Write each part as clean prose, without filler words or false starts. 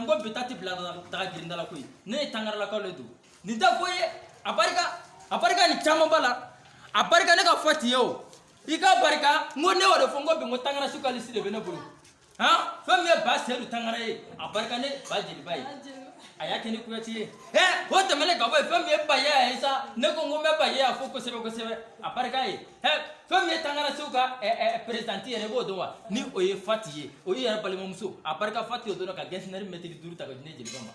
N ko bi ta tɛ bila daga girinda la koyi. Ne ye Tangaralakaw le don. Nin tɛ foyi ye. A barika, a barika ni caman b'a la. A barika ne ka fɔ ti ye o. I ka barika, n ko ne y'o de fɔ, n ko bi n ko Tangara su ka lisi de bɛ ne bolo. Han, fɛn min ye Ba Seyidu Tangara ye, a barika ne ba jeliba ye. A y'a kɛ ni Kuyate ye. Ɛ, o tɛmɛnen ka bɔ yen, fɛn min ye Bayeya ye sa, ne ko n ko n bɛ Bayeya fo kosɛbɛ kosɛbɛ. A barika ye. Ɛ, fɛn min ye Tangara siw ka perezidanti yɛrɛ, i b'o dɔn wa? Ni o ye Fati ye, o y'i yɛrɛ balimamuso. A barika Fati o dɔrɔn ka gɛnsinɛri mɛtiri 5 ta ka di ne jeliba ma.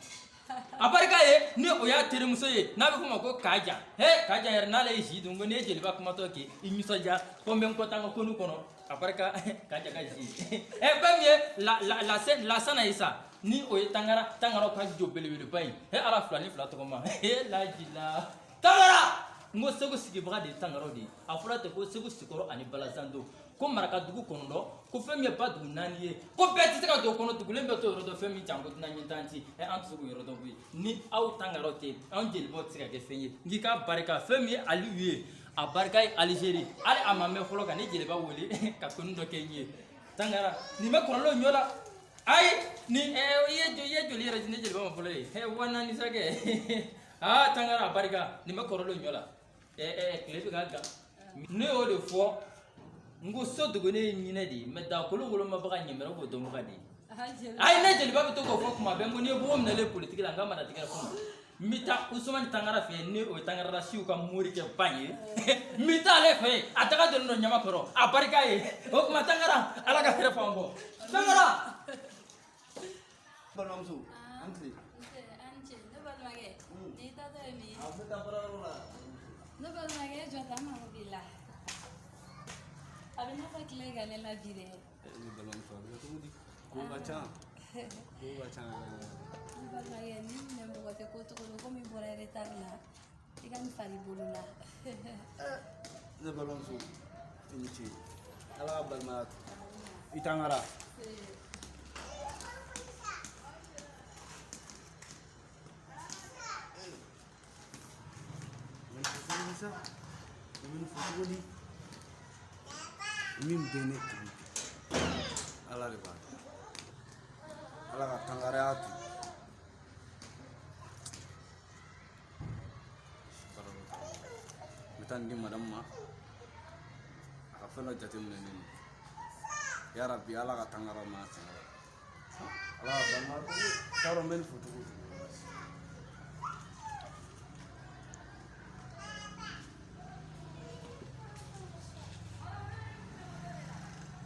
A barika ye ni o y'a terimuso ye n'a bɛ f'o ma ko Kaja. He, Kaja yɛrɛ n'ale ye zi dun, ko n'i ye jeliba kumatɔ k'i nisɔndiya ko n bɛ n kɔta n ka konu kɔnɔ. A barika Kaja ka zi. Ɛ, fɛn min ye la la Lasana ye sa, ni o ye Tangara Tangaraw ka jo belebeleba ye. He Ala, fila ni fila tɔgɔ ma. He lajila Tangara, n ko Segu sigibaga de ye Tangaraw de ye. A fɔra ten ko Segu Sikɔrɔ ani Balazando, ko Marakadugu kɔnɔntɔn, ko fɛn min ye ba dugu 4 ye, ko bɛɛ tɛ se ka don o kɔnɔ, dugulen bɛ to yɔrɔ dɔn, fɛn min janko dunan ɲintan ci. Ɛ, an tɛ se k'o yɔrɔ dɔn koyi. Ni aw Tangaraw tɛ, anw jelibaw tɛ se ka kɛ fɛn ye. N k'i ka barika fɛn min ye Aliyu ye, a barika ye Alizeri. Hali a ma mɛn fɔlɔ ka ne jeliba wele ka koni dɔ kɛ n ye. Tangara, nin bɛ kɔrɔlenw ɲɔ la. Ayi, ni i ye joli yɛrɛ di ne jeliba ma fɔlɔ ye. 4000 sa kɛ. Aa Tangara, a barika nin bɛ kɔrɔlenw ɲɔ la. Tile bɛ ka gan. Ne y'o de fɔ, n ko so dogolen ye ɲinɛ de ye, mɛ dagakolo wolomabaga ɲɛmɛrɛ b'o dɔnbaga de ye. Ayi, ne jeliba bɛ to k'o fɔ kuma bɛɛ, n ko n'i ye bugu minɛlen politiki la, n ka mara tigɛ kuma, n bɛ taa Usumani Tangara fɛ yen, ni o ye Tangarala siw ka morikɛ ba ye. N bɛ taa ale fɛ yen, a taga donnen don ɲama kɔrɔ. A barika ye o tuma. Tangara, Ala ka hɛrɛ f'an kɔ. Tangara. Balimamuso, an tile. An ce, ne balimakɛ. N'i taatɔ ye min ye? A bɛ taa baarayɔrɔ la. Ne balimakɛ, jɔ ta, n mago b'i la. A bɛ n'a fɔ tile ka ne la bi dɛ. Ne balimamuso, a bɛ kɛ cogo di? Ko ka ca, ko ka ca yɛrɛ. Ne balimakɛ, ni minɛ mɔgɔ tɛ ko cogo don, komi i bɔra retard la, i ka nin fari bolo la. Ne balimamuso, i ni ce. Ala ka balimaya to. I Tangara. Sa, i bɛ nin fɔ cogo di? Min bɛ ne kan bi, Ala de b'a dɔn. Ala ka tangaraya to. N bɛ taa nin di madamu ma, a ka fɛn dɔ jateminɛ ne ma. Yarabi, Ala ka tangara ma sɛgɛn. Ala ka balima to. T'a dɔn n bɛ nin fɔ cogo o cogo.